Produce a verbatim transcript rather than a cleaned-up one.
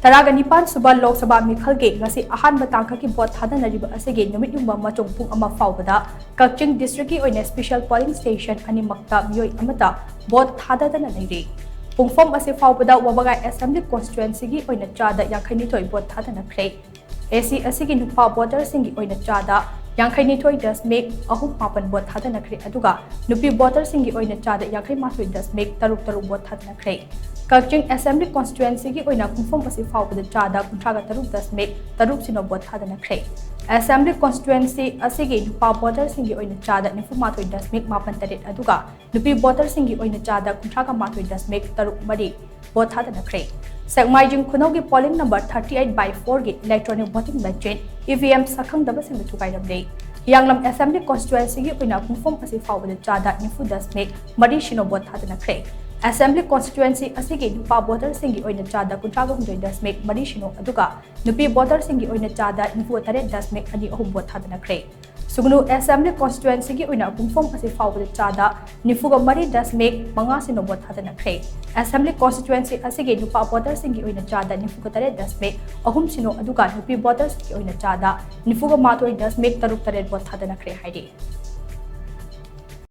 ꯇꯔꯥꯒ ꯅꯤꯄꯥꯟ ꯁꯨꯕ ꯂꯣꯛ ꯁꯚꯥ ꯃꯤꯈꯜꯒꯤ ꯉꯁꯤ ꯑꯍꯥꯟꯕ ꯇꯥꯡꯀꯛꯀꯤ ꯚꯣꯠ ꯊꯥꯗꯅꯔꯤꯕ ꯑꯁꯤꯒꯤ ꯅꯨꯃꯤꯠ ꯌꯨꯡꯕ ꯃꯆꯨꯝ ꯄꯨꯡ ꯑꯃ ꯐꯥꯎꯕꯗ ꯀꯛꯆꯤꯡ ꯗꯤꯁꯇ꯭ꯔꯤꯛꯀꯤ ꯑꯣꯏꯅ ꯁ꯭ꯄꯦꯁꯤꯌꯦꯜ ꯄꯣꯂꯤꯡ ꯁ꯭ꯇꯦꯁꯟ ꯑꯅꯤꯃꯛꯇ ꯃꯤꯑꯣꯏ ꯑꯃꯠꯇ ꯚꯣꯠ ꯊꯥꯗꯗꯅ ꯂꯩꯔꯤ꯫ ꯄꯨꯡꯐꯝ ꯑꯁꯤ ꯐꯥꯎꯕꯗ ꯋꯥꯕꯒꯥꯏ ꯑꯦꯁꯦꯝꯕ꯭ꯂꯤ ꯀꯣꯟꯁꯇꯤꯇ꯭ꯋꯦꯟꯁꯤꯒꯤ ꯑꯣꯏꯅ ꯆꯥꯗ ꯌꯥꯡꯈꯩ ꯅꯤꯊꯣꯏ ꯚꯣꯠ ꯊꯥꯗꯅꯈ꯭ꯔꯦ꯫ ꯑꯦꯁꯤ ꯑꯁꯤꯒꯤ ꯅꯨꯄꯥ ꯚꯣꯇꯔꯁꯤꯡꯒꯤ ꯑꯣꯏꯅ ꯆꯥꯗ ꯌꯥꯡꯈꯩ ꯅꯤꯊꯣꯏ ꯗꯁꯃꯤꯛ ꯑꯍꯨꯝ ꯃꯥꯄꯟ ꯚꯣꯠ ꯊꯥꯗꯅꯈ꯭ꯔꯦ, ꯑꯗꯨꯒ ꯅꯨꯄꯤ ꯚꯣꯇꯔꯁꯤꯡꯒꯤ ꯑꯣꯏꯅ ꯆꯥꯗ ꯌꯥꯡꯈꯩ ꯃꯥꯊꯣꯏ ꯗꯁꯃꯤꯛ ꯇꯔꯨꯛ ꯇꯔꯨꯛ ꯚꯣꯠ ꯊꯥꯗꯅꯈ꯭ꯔꯦ꯫ ꯀꯛꯆꯤꯡ ꯑꯦꯁꯦꯝꯕ꯭ꯂꯤ ꯀꯣꯟꯁꯇꯤꯇ꯭ꯋꯦꯟꯁꯤꯒꯤ ꯑꯣꯏꯅ ꯄꯨꯡꯐꯝ ꯑꯁꯤ ꯐꯥꯎꯕꯗ ꯆꯥꯗ ꯀꯨꯟꯊ꯭ꯔꯥꯒ ꯇꯔꯨꯛ ꯗꯁꯃꯤꯛ ꯇꯔꯨꯛ ꯁꯤꯅꯣ ꯚꯣꯠ ꯊꯥꯗꯅꯈ꯭ꯔꯦ꯫ ꯑꯦꯁꯦꯝꯕ꯭ꯂꯤ ꯀꯣꯟꯁꯇꯤꯇ꯭ꯋꯦꯟꯁꯤ ꯑꯁꯤꯒꯤ ꯅꯨꯄꯥ ꯚꯣꯇꯔꯁꯤꯡꯒꯤ ꯑꯣꯏꯅ ꯆꯥꯗ ꯅꯤꯐꯨ ꯃꯥꯊꯣꯏ ꯗꯁꯃꯤꯛ ꯃꯥꯄꯟ ꯇꯔꯦꯠ, ꯑꯗꯨꯒ ꯅꯨꯄꯤ ꯚꯣꯇꯔꯁꯤꯡꯒꯤ ꯑꯣꯏꯅ ꯆꯥꯗ ꯀꯨꯟꯊ꯭ꯔꯥꯒ ꯃꯥꯊꯣꯏ ꯗꯁꯃꯤꯛ ꯇꯔꯨꯛ ꯃꯔꯤ ꯚꯣꯠ ꯊꯥꯗꯅꯈ꯭ꯔꯦ꯫ ꯁꯦꯛꯃꯥꯏꯖꯤꯡ ꯈꯨꯅꯧꯒꯤ polling number thirty eight by four ꯒꯤ electronic voting machine, E V M, ꯁꯛꯈꯪꯗꯕꯁꯤꯡꯅ ꯊꯨꯒꯥꯏꯔꯝꯂꯦ꯫ ꯍꯤꯌꯥꯡꯂꯝ ꯑꯦꯁꯦꯝꯕ꯭ꯂꯤ ꯀꯣꯟꯁꯇꯤꯇ꯭ꯋꯦꯟꯁꯤꯒꯤ ꯑꯣꯏꯅ ꯄꯨꯡꯐꯝ ꯑꯁꯤ ꯐꯥꯎꯕꯗ ꯆꯥꯗ ꯅꯤꯐꯨ ꯗꯁꯃꯤꯛ ꯃꯔꯤ ꯁꯤꯅꯣ ꯚꯣꯠ ꯊꯥꯗꯅꯈ꯭ꯔꯦ꯫ ꯑꯦꯁꯦꯝꯕ꯭ꯂꯤ ꯀꯣꯟꯁꯇꯤꯇ꯭ꯋꯦꯟꯁꯤ ꯑꯁꯤꯒꯤ ꯅꯨꯄꯥ ꯚꯣꯇꯔꯁꯤꯡꯒꯤ ꯑꯣꯏꯅ ꯆꯥꯗ ꯀꯨꯟꯊ꯭ꯔꯥꯒ ꯍꯨꯝꯗꯣꯏ ꯗꯁꯃꯤꯛ ꯃꯔꯤ ꯁꯤꯅꯣ, ꯑꯗꯨꯒ ꯅꯨꯄꯤ ꯚꯣꯇꯔꯁꯤꯡꯒꯤ ꯑꯣꯏꯅ ꯆꯥꯗ ꯅꯤꯐꯨ ꯇꯔꯦꯠ ꯗꯁꯃꯤꯛ ꯑꯅꯤ ꯑꯍꯨꯝ ꯚꯣꯠ ꯊꯥꯗꯅꯈ꯭ꯔꯦ꯫ ꯁꯨꯒꯅꯨ ꯑꯦꯁꯦꯝꯕ꯭ꯂꯤ ꯀꯣꯟꯁꯇꯤꯇ꯭ꯋꯦꯟꯁꯤꯒꯤ ꯑꯣꯏꯅ ꯄꯨꯡꯐꯝ ꯑꯁꯤ ꯐꯥꯎꯕꯗ ꯆꯥꯗ ꯅꯤꯐꯨꯒ ꯃꯔꯤ ꯗꯁꯃꯤꯛ ꯃꯉꯥ ꯁꯤꯅꯣ ꯚꯣꯠ ꯊꯥꯗꯅꯈ꯭ꯔꯦ꯫ ꯑꯦꯁꯦꯝꯕ꯭ꯂꯤ ꯀꯣꯟꯁꯇꯤꯇ꯭ꯋꯦꯟꯁꯤ ꯑꯁꯤꯒꯤ ꯅꯨꯄꯥ ꯚꯣꯇꯔꯁꯤꯡꯒꯤ ꯑꯣꯏꯅ ꯆꯥꯗ ꯅꯤꯐꯨꯒ ꯇꯔꯦꯠ ꯗꯁꯃꯤꯛ ꯑꯍꯨꯝ ꯁꯤꯅꯣ, ꯑꯗꯨꯒ ꯅꯨꯄꯤ ꯚꯣꯇꯔꯁꯤꯡꯒꯤ ꯑꯣꯏꯅ ꯆꯥꯗ ꯅꯤꯐꯨꯒ ꯃꯥꯊꯣꯏ ꯗꯁꯃꯤꯛ ꯇꯔꯨꯛ ꯇꯔꯦꯠ ꯚꯣꯠ ꯊꯥꯗꯅꯈ꯭ꯔꯦ ꯍꯥꯏꯔꯤ꯫